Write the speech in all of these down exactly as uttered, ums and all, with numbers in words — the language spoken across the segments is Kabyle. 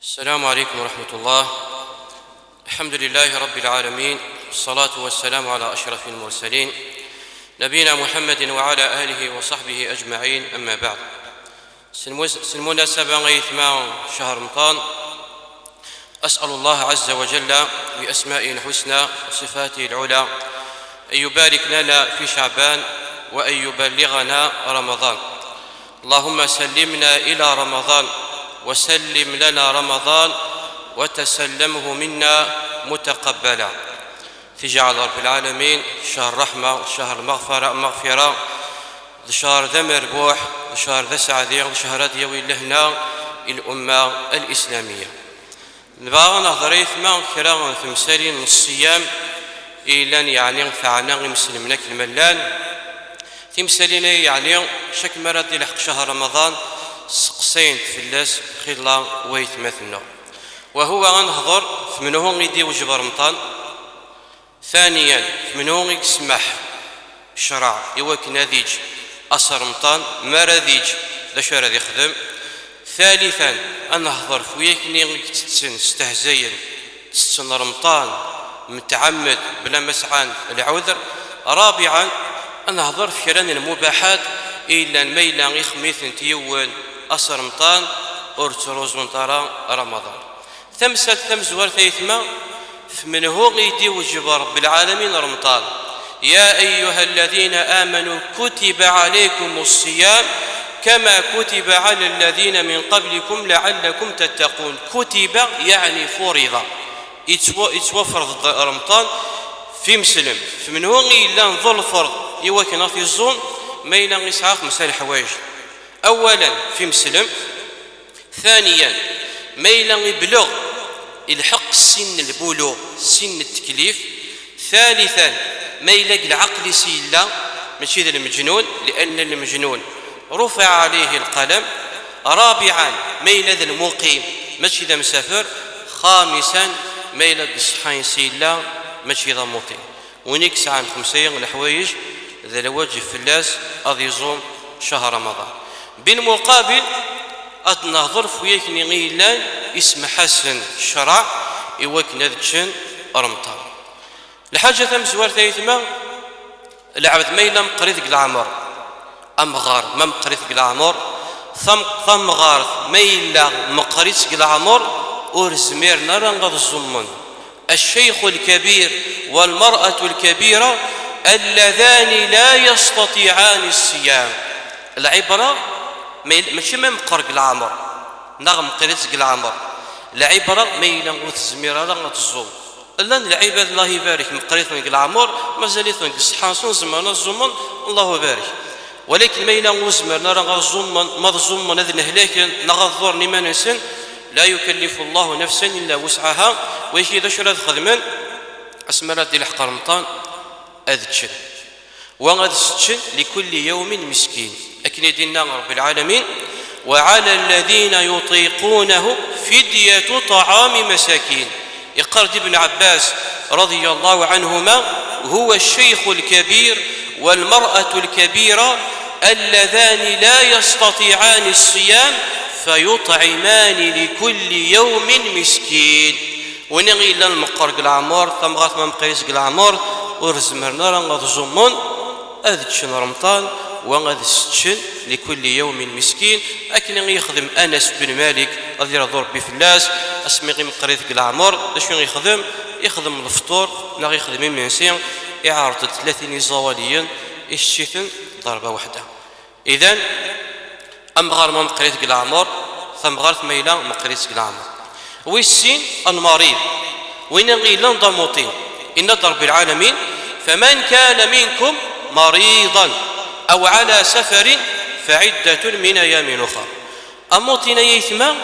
السلام عليكم ورحمة الله. الحمد لله رب العالمين، والصلاة والسلام على أشرف المرسلين، نبينا محمد وعلى آله وصحبه أجمعين، أما بعد. S lmus-, s lmunasaba ay aytma شهر رمضان، أسأل الله عز وجل بأسمائه الحسنى وصفاته العلى أن يبارك لنا في شعبان وأن يبلغنا رمضان. اللهم سلمنا إلى رمضان وسلم لنا رمضان وتسلمه منا متقبلا. تجعل رب العالمين شهر رحمة، شهر مغفرة، مغفرة، شهر ذا مربوح، شهر ذا سعدي، شهر ذا يوي لهنا الأمة الإسلامية. Nebɣa ad nehḍer ay aytma kra n temsalin n ṣṣiyam i yellan yeɛni teɛna imselmen akken ma llan. Timsalin-a yeɛni, cak mi ara d-ilḥeq cahar Ramaḍan, sseqsayen-d fell-as xilla waytmaten-nneɣ. Wa huwa ad nehḍer f menhu i d-iwjeb Remḍan, ثانيا, f menhu i yesmaḥ ccreɛ i wakken ad iǧǧ ass Remḍan, mi ara ad iǧǧ d acu ara ad ixdem. ثالثا, ad nehḍer f wiyakken i yettetten, stehzayen, ttetten Remḍan, mtɛemmed, bla ma sɛan lɛudr. رابعا, ad nehḍer f kra n lmubaḥat i yellan ma yella ixemmem-itent yiwen ass Remḍan, ur ttruẓunt ara Ramaḍan. Tamsalt tamezwart ay aytma, f menhu i d-iwjeb Rebbi lɛalamin Remḍan. يا أيها الذين آمنوا كتب عليكم الصيام كما كتب على الذين من قبلكم لعلكم تتقون. كتب يعني فرض. Yettwa-, yettwafreḍ-d Remḍan f imeslem. F menhu i yellan d lferḍ i wakken ad t-iẓum, ma yella yesɛa xemsa leḥwayeǧ. أولا, f imeslem. ثانيا, ma yella ibleɣ, ilḥeq ssin n lbuluɣ, ssin n teklif. ثالثا, ma yella deg lɛaqel-is yella, mačči d lmeǧnun, لأن المجنون رفع عليه القلم. رابعا, ma yella d lmuqim, mačči d amsafer. خامسا, ma yella deg ṣṣeḥḥa-ines yella, mačči d amuṭi. Win i yesɛan xemsa n leḥwayeǧ, d lwaǧeb fell-as ad iẓum cahar Ramaḍan. Bilmuqabil, ad nehḍer f wiyakken i yellan isemḥ-asen ccreɛ i wakken ad ččen Remḍan. Lḥaǧa tamezwart ay aytma, lɛebd ma yella meqqrit deg leɛmer, amɣar ma meqqrit deg leɛmer, tam-, tamɣart ma yella meqqrit deg leɛmer, ur zmiren ara ad ẓummen. الشيخ الكبير والمرأة الكبيرة اللذان لا يستطيعان الصيام. Lɛibra ma yel-, mačči ma meqqer deg leɛmer neɣ meqqrit deg leɛmer. Lɛibra ma yella ur tezmir ara ad tẓum. Llan lɛibad, Allah ibarek, meqqriten deg leɛmer, mazal-iten deg ṣṣeḥḥa-nsen, zemren ad ẓummen, Allahu barek. Walakin ma yella ur zmiren ara ad ẓummen, ma ad ẓummen ad nehlaken neɣ ad ḍurren iman-nsen, لا يكلف الله نفسا إلا وسعها. Wagi d acu ara xedmen asmi ara d-ilḥeq Remḍan? Ad ččen. Wa ad seččen, لكل يوم مسكين. Akken i d-yenna Rebbi lɛalamin: وعلى الذين يطيقونه فدية طعام مساكين. Yeqqar-d Ibn Ɛebbas رضي الله عنهما: هو الشيخ الكبير والمرأة الكبيرة اللذان لا يستطيعان الصيام فيطعمان لكل يوم مسكين. Win i yellan meqqer deg leɛmer, tamɣart ma meqqrit deg leɛmer, ur zmiren ara ad ẓummen, ad ččen Remḍan, wa ad seččen لكل يوم مسكين, akken i yexdem Anas ben Malik, ad yerḍu Rebbi fell-as, asmi i meqqrit deg leɛmer, d acu i yexdem? Yexdem lefṭur, neɣ yexdem imensi, iɛreḍ-d tlatin iẓawaliyen, isečč-iten ḍerba waḥda. Idan, amɣar ma meqqrit deg leɛmer, tamɣart ma yella meqqrit deg leɛmer. Wis sin, المريض, win i yellan d amuṭi. Yenna-d Rebbi lɛalamin: فمن كان منكم مريضا أو على سفر فعدة من أيام أخر. Amuṭi-nni ay aytma,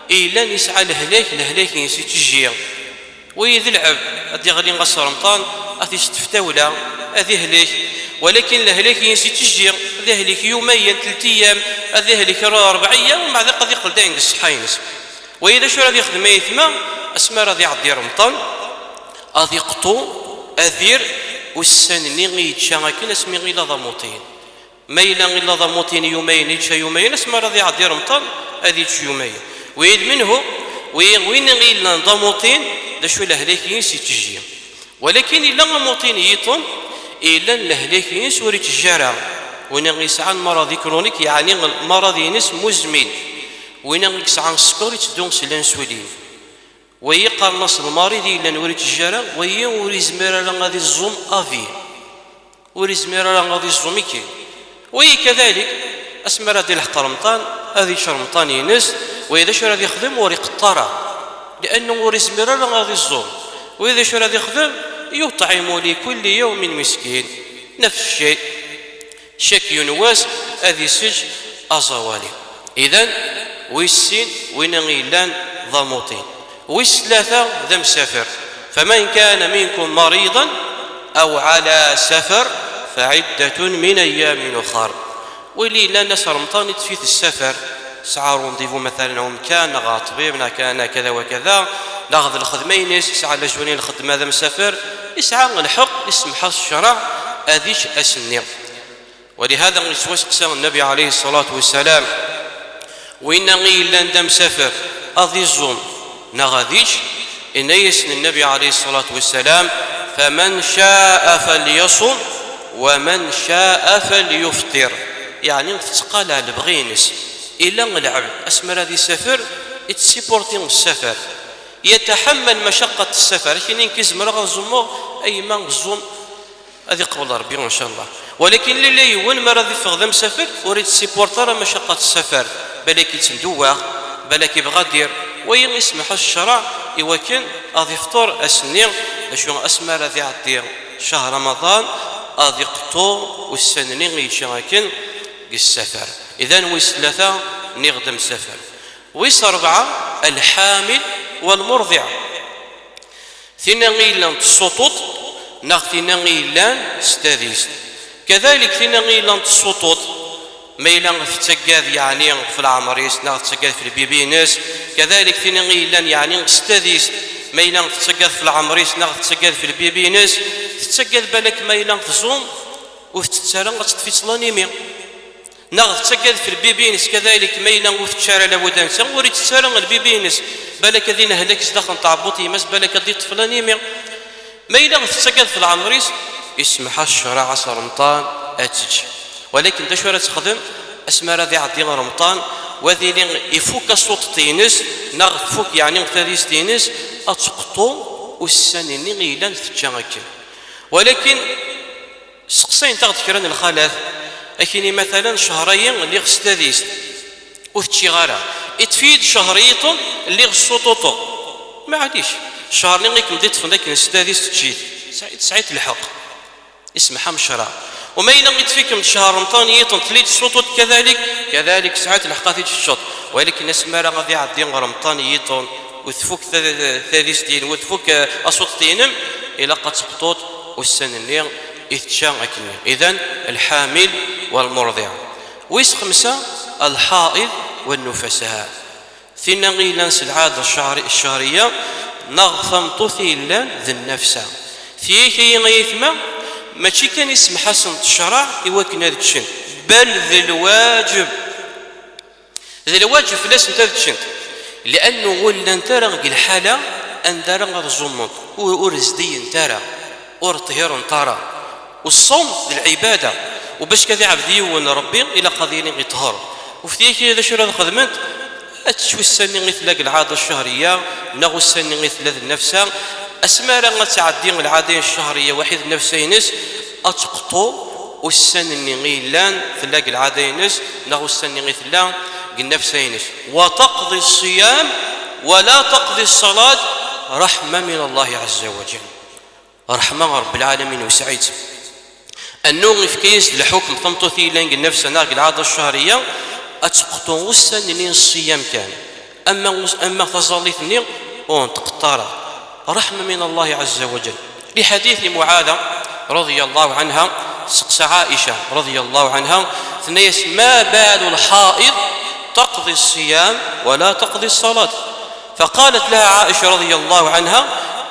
yellan yesɛa lehlak, lehlak-ines ittejji. Wagi d lɛebd, ad d-iɣli ass Remḍan, ad t-iseṭṭef tawla, ad ihlek. Walakin lehlak-ines ittejji, ad ihlek yumayen, telt ayyam, ad ihlek rebɛa ayyam, mbeɛd ad iqqel dayen deg ṣṣeḥḥa-ines. Wagi d acu ara d-ixdem ay aytma? Asmi ara d-iɛeddi Remḍan, ad iqḍu, ad ir ussan-nni i yečča akken asmi yella d amuṭin. Ma yella illa d amuṭin yumayen, yečča yumayen, asmi ara d-iɛeddi Remḍan, ad yečč yumayen. Wid minhu, Wi win i yellan d amuṭin, d acu lehlak-ines ittejji. Walakin yella amuṭin yiṭen, yellan lehlak-ines ur ittejji ara. Win i yesɛan lmaṛad ikrunik, yeɛni lmaṛad-ines muzmin. Win i yesɛan sskeṛ itteddu s l'insulin. Wayi qqaren-as lmaṛid yellan ur ittejji ara, wayi ur izmir ara ad iẓum avi. Ur izmir ara ad iẓum ikkin. Wayi kadalik, asmi ara d-ilḥeq Remḍan, ad yečč Remḍan-ines, wayi d acu ara d-ixdem ur iqeṭṭ ara. Liannu ur izmir ara ad iẓum. Wayi d acu ara d-ixdem, yuṭɛimu li kulli yawmin miskin. Nafs cay. Cak yiwen wass ad iseǧ aẓawali. Idan, wis sin, win i yellan d amuṭin. Wis tlata d amsafer. فمن كان منكم مريضا أو على سفر فعدة من أيام أخر. Win yellan ass Remḍan iṭṭef-it ssafer, sɛa rendez-vous مثلا ɣer umkan, neɣ ɣer ṭṭbib, neɣ كذا وكذا, neɣ d lxedma-ines, yesɛa la journée n lxedma d amsafer, yesɛa lḥeqq, isemmeḥ-as ccṛeɛ ad yečč ass-nni. ولهذا yettwasteqsa Nnabi alayhi ṣṣalatu wassalam, winna i yellan d amsafer, ad iẓum neɣ ad yečč? Yenna-yasen Nnabi alayhi ṣṣalatu wassalam: فمن شاء فليصم ومن شاء فليفطر. Yeɛni tettqala lebɣi-ines. Ila lɛebd, asmi ara d-isafer, ittsipurti ssafer. يتحمل مشقة السفر. Akken i nekk zemreɣ ad ẓummeɣ, a yemma ẓum, ad iqbel Rebbi, ncallah. Walakin lila yiwen mi ara d-iffeɣ d amsafer, ur ittsipurti ara macaqat ssafar. Balak ittendewwaɣ, balak ibɣa ad d-ir. Wayi isemmeḥ-as ccṛeɛ i wakken ad ifṭer ass-nni, d acu, asmi ara d-iɛeddi ccahr Ramaḍan, ad iqeṭṭu ussan-nni i yečča akken deg ssafar. Idan, wis tlata, nniɣ-d amsafer. Wis ṛebɛa, الحامل والمرضع. Tinna i yellan tessuṭuṭ, neɣ tinna i yellan s tadist. Kadalik, tinna i yellan tessuṭuṭ, ma yella tettaggad, yeɛni, ɣef leɛmer-is, neɣ tettaggad ɣef lbibi-ines. Kadalik, tinna i yellan, yeɛni, s tadist, ma yella tettaggad ɣef leɛmer-is, neɣ tettaggad ɣef lbibi-ines, tettaggad balak ma yella tẓum, ur tettett ara, ad teṭṭef-itt lanimi. Neɣ tettaggad ɣef lbibi-ines, kadalik, ma yella ur tečči ara, labudd ad netta, ur ittett ara lbibi-ines, balak ad inehlak sdaxel n tɛebbuḍt n yemma-s, balak ad d-iṭṭef lanimi. Ma yella tettaggad ɣef leɛmer-is, isemmeḥ-as ccṛeɛ, ass Remḍan ad tečč. Walakin d acu ara texdem asmi ara d-iɛeddi Remḍan, u ad yili ifuk asuṭṭeṭ-ines, neɣ tfuk, yeɛni, tadist-ines, ad teqṭu ussan-nni i yellan tečča akken. Walakin seqsayent-aɣ-d kra n lxalat, akini, matalan, ccher-ayi lliɣ s tadist, ur t-ččiɣ ara. Iṭṭef-iyi-d ccher yiṭen, lliɣ ssuṭuṭeɣ. Maɛlic, ccher-nni i kem-d-iṭṭfen akken s tadist, ečč-it. Tesɛi-, tesɛiḍ lḥeqq. Isemmeḥ-am ccreɛ. U ma yella iṭṭef-ikem-d ccher Remḍan yiṭen, telliḍ tessuṭuṭeḍ kadalik, kadalik, tesɛiḍ lḥeqq ad t-id-teččeḍ. Walakin asmi ara ad iɛeddi Remḍan yiṭen, u tfuk ta-, tadist-inem, u tfuk, eh, asuṭṭeḍ-inem, ilaq ad teqṭuḍ ussan-nni i tečča akkenni. Idan, الحامل والمرضع. Wis xemsa, الحائض والنفساء. Tinna i yellan s lɛada ccehri-, ccehriya, neɣ tameṭṭut i yellan d nnefsa. Tiyita-yi, ay aytma, mačči kan isemmeḥ-asent ccreɛ i wakken ad ččent, bal d lwaǧeb. D lwaǧeb fell-asent ad ččent, liannu ur llant ara deg lḥala anda ara ad ẓument, ur, ur zdiyent ara, ur ṭhirent ara. U ṣṣawm d lɛibada, u bac ad iɛbed yiwen Ṛebbi, ilaq ad yili iṭher. U f tiyita d acu ara xedment? Ad tečč ussan-nni i tella deg lɛada ccehriya, neɣ ussan-nni i tella d nnefsa. Asmi ara ad tɛeddi lɛada ccehriya waḥid nnefsa-ines, ad teqṭu ussan-nni i yellan tella deg lɛada-ines, neɣ ussan-nni i tella deg nnefsa-ines. وتقضي الصيام ولا تقضي الصلاة رحمة من الله عز وجل. Ṛṛeḥma n Ṛebbi lɛalamin wesɛit. Annu ifka-yas-d lḥukm tameṭṭut i yellan deg nnefsa neɣ deg lɛada ccehriya, ad teqṭu ussan-nni n ṣṣiyam kan. Ama us-, ama taẓallit-nni ur n-tqeṭṭ ara. رحمة من الله عز وجل. لحديث معاذة رضي الله عنها، تسقسى عائشة رضي الله عنها، تنيس: ما بال الحائض تقضي الصيام ولا تقضي الصلاة؟ فقالت لها عائشة رضي الله عنها: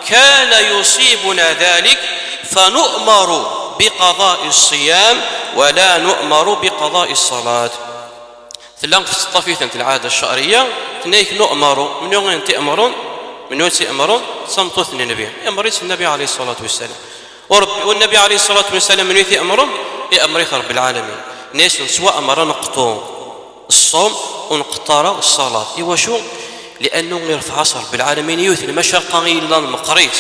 كان يصيبنا ذلك فنؤمر بقضاء الصيام ولا نؤمر بقضاء الصلاة. Tella tettṭṭaf-itent lɛada ccerɛiyya, tenna-yak: "Nu'maru." Menhu i tent-iɛemren? Menhu i tt-iɛemren? D tameṭṭut n Nnbi. Iɛemmer-itt Nnbi ɛalayhi ṣṣalatu wassalam. U Ṛebbi, u Nnbi ɛalayhi ṣṣalatu wassalam, menhu i t-iɛemren? Iɛemmer-it Ṛebbi lɛalamin. Tenna-yas: "Nettwaɛmer ad neqḍu ṣṣum, ur nqeṭṭu ara ṣṣalat." Iwacu? Li'annu irfeɛ-as Ṛebbi lɛalamin yiwet n lmacaqqa i yellan meqqrit.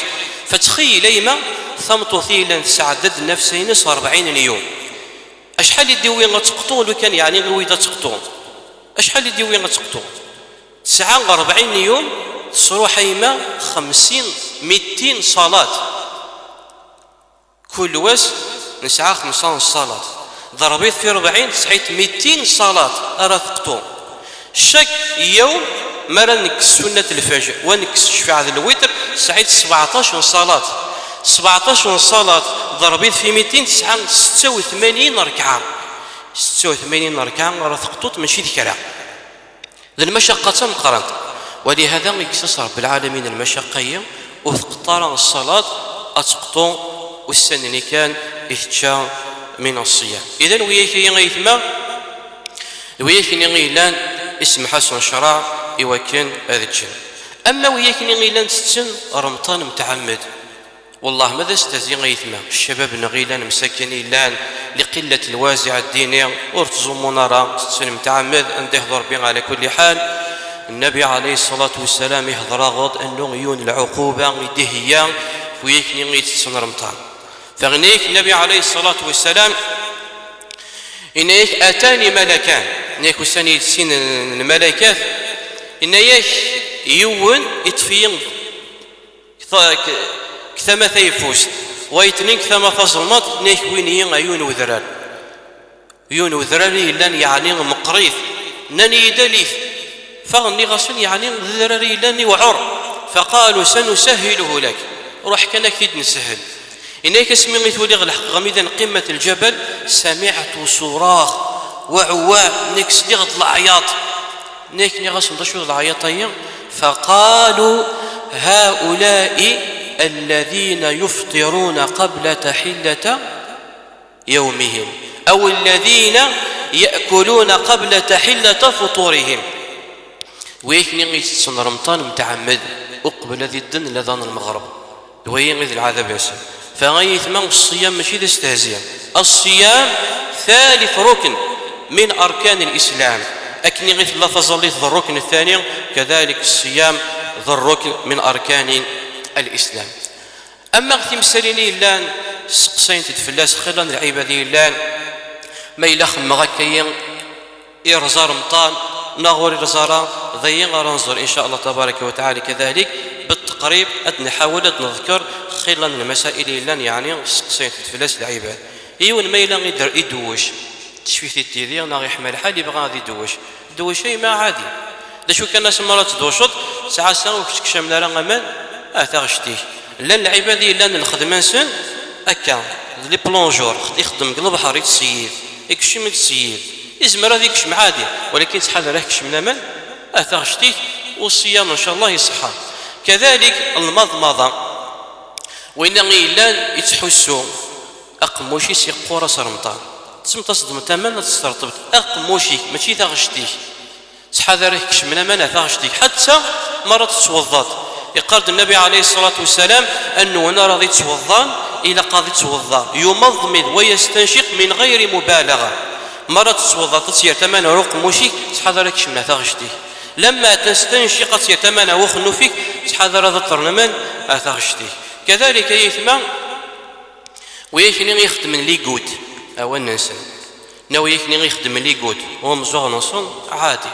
Fatxeyyel a yemma, tameṭṭut i yellan tesɛedda-d nnefs-ines ṛebɛin n yum. Acḥal i d-iwwi ad teqḍu, lukan yeɛni iwwi-d ad teqḍu? Acḥal i d-iwwi ad teqḍu? Tesɛa ṛebɛin n yum, tesruḥ a yemma xemsin, mittin ṣalat. Kul wass nesɛa xemsa n ṣalat. Ḍerbit fi ṛebɛin, tesɛa-d mittin ṣalat ara teqḍu. Cak yawm, mi ara nekkes sunnat lfajr, wa nekkes ccfaɛ d lwitr, tesɛa-d sbeɛṭac n ṣalat. Sbeɛṭac n ṣalat ḍerbit fi mittin, tesɛa setta u tmanyin rrekɛa. Setta u tmanyin rrekɛa ara teqḍuḍ, mačči d kra. D lmacaqqa d tameqqrant. Walihada i yekkes-as Ṛebbi lɛalamin lmacaqqa-yi, ur teqḍa ara ṣṣalat, ad teqḍu ussan-nni kan i tečča min ṣṣiyam. Idan, wiyak-nni ay aytma, d wiyak-nni i yellan isemmeḥ-asen ccṛeɛ i wakken ad ččen. Ama wiyak-nni i yellan tetten remṭan mtɛemmed, wellah ma d astehzi ay aytma, ccabab-nneɣ i yellan msakin i yellan liqillat lwaziɛ ddini, ur ttẓummun ara, tetten mtɛemmed, anda ihḍer Ṛebbi ɛla kulli ḥal. Nnbi ɛalayhi ṣṣalatu wassalam ihḍer-aɣ-d annu yiwen lɛuquba i d-iheyya f wiyak-nni i itetten remṭan. Fa yenna-yak Nnbi ɛalayhi ṣṣalatu wassalam, yenna-yak: "Atani malakan." Yenna-yak: "Ussan-iyi-d sin n lmalakat." Yenna-yak: "Yiwen iṭṭef-iyi deg ta-, deg, deg tama tayeffust, wayeḍ-nni deg tama tazelmaḍt." Yenna-yak: "Wwin-iyi a yiwen wedrar." Yiwen wedrar i yellan yeɛni meqqrit. Nnan-iyi-d: "Alit." Fa nniɣ-asen: "Yeɛni d udrar i yellan iwɛer." Faqalu: "Sanusahhiluhu lak." Ruḥ kan, ad ak-t-id-nshel. Yenna-yak: "Asmi i t-uliɣ leḥqeɣ amida n qimmat lǧabal, samiɛtu ṣurax wa ɛuwam." Yenna-yak: "Sliɣ-d leɛyaḍ." Yenna-yak: "Nniɣ-asen: 'D acu d leɛyaḍ-agi?'" Faqalu: "Haulai alladhina yufṭiruna qabla taḥillata yawmihim, aw alladhina ya'kuluna qabla taḥillata fuṭurihim." Wiyak-nni i itetten remṭan mtɛemmed uqbel ad idden ladan n lmeɣreb, d wayi i d lɛadab-nsen. Fa ay aytma, ṣṣiyam mačči d astehzi. Ṣṣiyam thalith rukn min arkan lislam. Akken i tella taẓallit d rrukn thani, kadalik ṣṣiyam d rrukn min arkan lislam. Ama timsalin i yellan, seqsayent-d fell-as, xilla n lɛibad i yellan, ma yella xemmeɣ akka-yi, irẓa remṭan neɣ ur irẓa ara, d ayen ara nẓer, in ca Allah tabaraka wa taɛala, kadalik, بالتقريب, ad nḥawel ad neḍker xilla n lmasail i yellan, yeɛni seqsayent-d fell-as lɛibad. Yiwen ma yella ider-, idewwec, teccef-it-id tidi, neɣ iḥma lḥal, yebɣa ad idewwec. Dewwec ay ma ɛadi. D acu kan, asmi ara tdewceḍ, tesɛa sa ur k-ttkecmen ara aman, ah, taɣect-ik. Llan lɛibad i yellan lxedma-nsen akka, d les plongeurs, ixeddem deg lebḥer, ittseyyid, ikcem, ittseyyid. Izmer ad ikcem ɛadi, walakin ttḥadar ad k-kecmen aman, ah, taɣect-ik, u ṣṣiyam, in ca Allah, iṣeḥḥa. Kadalik, lmaḍmaḍa. Winna i yellan ittḥussu, aqemmuc-is iqqur-as remṭan. Tsemmeḍ-as-d aman ad tesserṭbeḍ aqemmuc-ik, mačči taɣect-ik. Ttḥadar ad k-kecmen aman ar taɣect-ik, ḥatta mi ara tettweḍḍaḍ. Yeqqar-d Nnbi ɛalayhi ṣṣalatu wassalam, anwa ara yettweḍḍan, ilaq ad yettweḍḍa, yumaḍmid wa yastanciq min ɣayri mubalaɣa. Mi ara tettweḍḍaḍ, ad tt-yerr aman ar uqemmuc-ik, ttḥadar ad k-kecmen ar taɣect-ik. Lamma tastanciq, ad tt-yerr aman ar uxennuf-ik, ttḥadar ad ṭṭren aman ar taɣect-ik. Kadalik, ay aytma, wiyak-nni ixeddmen les gouttes, awan-nsen. Neɣ wiyak-nni ixeddmen les gouttes, u ameẓẓuɣ-nsen ɛadi.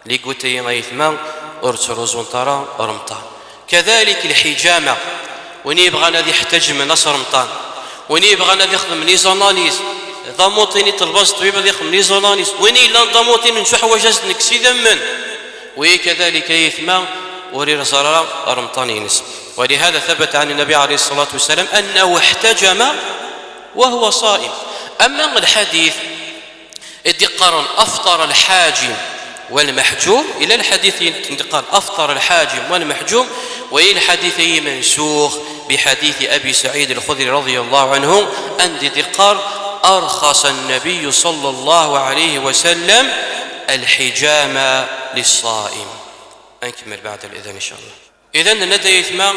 Les gouttes-agi, ay aytma, ur ttruẓunt ara remṭan. Kadalik lḥiǧama, win yebɣan ad iḥtaǧmen ass remṭan, win yebɣan ad ixdem les analyses, d amuṭin i ṭelba s ṭṭbib ad ixdem les analyses, win yellan d amuṭin nettuḥwaǧ ad as-d-nekkes idammen. Wiyi kadalik, ay aytma, ur irẓa ara remṭan-ines. ولهذا ثبت عن النبي عليه الصلاة والسلام أنه احتجم وهو صائم. Ama lḥadit i d-iqqaren أفطر الحاجم والمحجوم, yella lḥadit i d-iqqaren أفطر الحاجم والمحجوم, وهي الحديث منسوخ بحديث أبي سعيد الخدري رضي الله عنه, anda i d-iqqar: أرخص النبي صلى الله عليه وسلم الحجامة للصائم. Ad nkemmel بعد الأذان إن شاء الله. إذن, nenna-d ay aytma,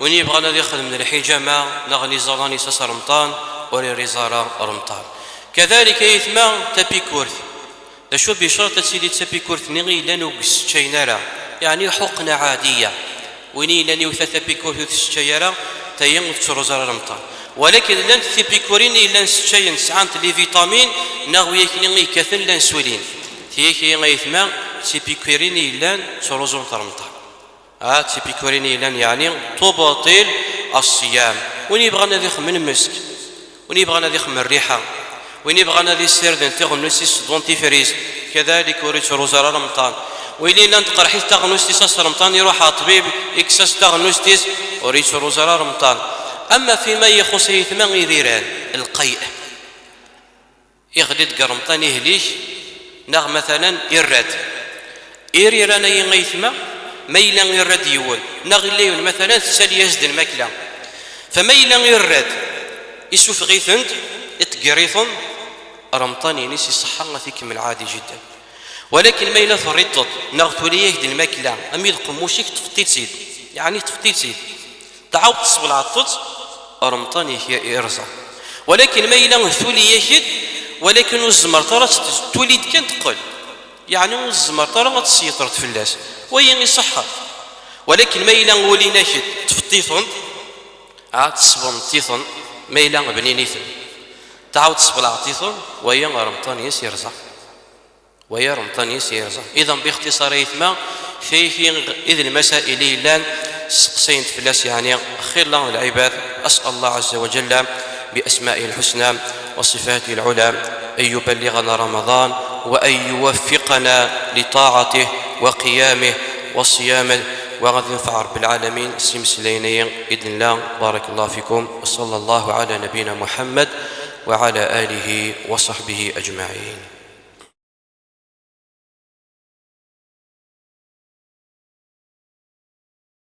win yebɣan ad ixdem d lḥijama neɣ n iẓalan-is ass Remḍan, ur iriẓ ara Remḍan. Kadalik ay aytma, tapikurt. D acu bicert ad tili d tapikurt-nni i yellan ur yesseččayen ara, yeɛni ḥuqna ɛadiya. Win i yellan iwta tapikurt ur tesseččay ara, tayi ur tettruẓ ara Remḍan. Walakin llant tipikurin i yellan sseččayen, sɛant les vitamines, neɣ wi akni i yekkaten llan ssulin. Tiyaki ay aytma, d tipikurin i yellan ttruẓunt Remḍan. Ah, d tipikurin i yellan, yeɛni tubṭil الصيام. Win yebɣan ad ixemmem lmesk, win yebɣan ad ixemmem rriḥa, win yebɣan ad issirden tiɣennust-is s dentifrice, kadalik ur yettruẓ ara Remḍan. Win yellan teqreḥ-it taɣennust-is ass Remḍan, iruḥ ɣer ṭṭbib, ikkes-as taɣennust-is, ur yettruẓ ara Remḍan. Ama fima ixuṣṣ ay aytma iriran, القيء. Iɣli-d deg Remḍan ihlik, neɣ matalan irra-d. Iriran-ayi ay aytma, ma yella irra-d yiwen, neɣ illa yiwen matalan tettali-as-d lmakla. Fa ma yella irra-d, isuffeɣ-iten-d, iṭegger-iten, Remḍan-ines iṣeḥḥa, ad t-ikemmel ɛadi jiddan. Walakin ma yella terriḍ-t, neɣ tuli-yak-d lmakla, am i d qemmuc-ik, teṭṭfeḍ-itt-id, yeɛni teṭṭfeḍ-itt-id. Tɛawed tesbelɛeḍ-tt, Remḍan-ik irẓa. Walakin ma yella tuli-yak-d, walakin ur tzemmreḍ ara ad tt-, tuli-d kan teqqel. Yeɛni ur tzemmreḍ ara ad tseyyṭreḍ fell-as. Wayi iṣeḥḥa. Walakin ma yella ulin-ak-d, tfeḍḍ-iten, ah, tesbemḍ-iten, ma yella bnin-iten. Tɛawed tesbelɛeḍ-iten, wayi Remḍan-is irẓa. Waya Remḍan-is irẓa. إذن باختصار ay aytma, tigi i d lmasail i yellan sseqsayen-d fell-as, yeɛni, خير العباد. أسأل الله عز وجل بأسمائه الحسنى وصفاته العلى أن يبلغنا رمضان، وأن يوفقنا لطاعته وقيامه وصيامه، وغادي ينفع رب العالمين s imeslayen-ayi i d-nella. بارك الله فيكم، وصلى الله على نبينا محمد وعلى آله وصحبه أجمعين.